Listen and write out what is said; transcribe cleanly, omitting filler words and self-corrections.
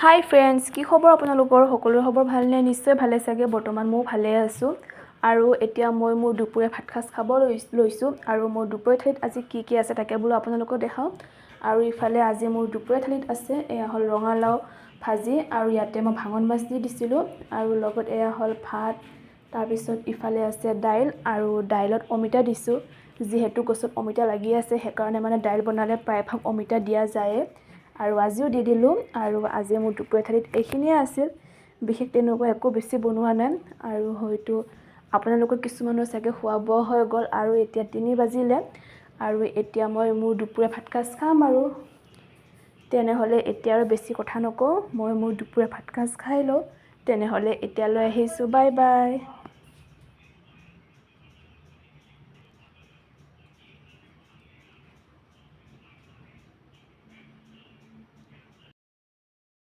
হাই friends, কি খবৰ আপোনালোকৰ? সকলোৰে খবৰ ভালনে? নিশ্চয় ভালে চাগে। বৰ্তমান ময়ো ভালে আছোঁ। আৰু এতিয়া মই মোৰ দুপৰীয়া ভাত সাজ খাব লৈছোঁ। আৰু মোৰ দুপৰীয়া থালিত আজি কি কি আছে, তাকে বোলো আপোনালোকক দেখাওঁ। আৰু ইফালে আজি মোৰ দুপৰীয়া থালিত আছে, এয়া হ'ল ৰঙালাও ভাজি আৰু ইয়াতে মই ভাঙন মাছ দি দিছিলোঁ আৰু লগত এয়া হ'ল ভাত। তাৰপিছত ইফালে আছে দাইল আৰু দাইলত অমিতা দিছোঁ। যিহেতু গছত অমিতা লাগি আছে, সেইকাৰণে মানে দাইল বনালে প্ৰায়ভাগ অমিতা দিয়া যায়ে আৰু আজিও দি দিলোঁ। আৰু আজি মোৰ দুপৰীয়া থালিত এইখিনিয়ে আছিল, বিশেষ তেনেকুৱা একো বেছি বনোৱা নাই। আৰু হয়তো আপোনালোকৰ কিছুমানৰ চাগে খোৱা বোৱা হৈ গ'ল। আৰু এতিয়া 3 বাজিলে আৰু এতিয়া মই মোৰ দুপৰীয়া ভাত সাজ খাম। আৰু তেনেহ'লে এতিয়া আৰু বেছি কথা নকওঁ, মই মোৰ দুপৰীয়া ভাত সাজ খাই লওঁ। তেনেহ'লে এতিয়ালৈ আহিছোঁ, বাই বাই।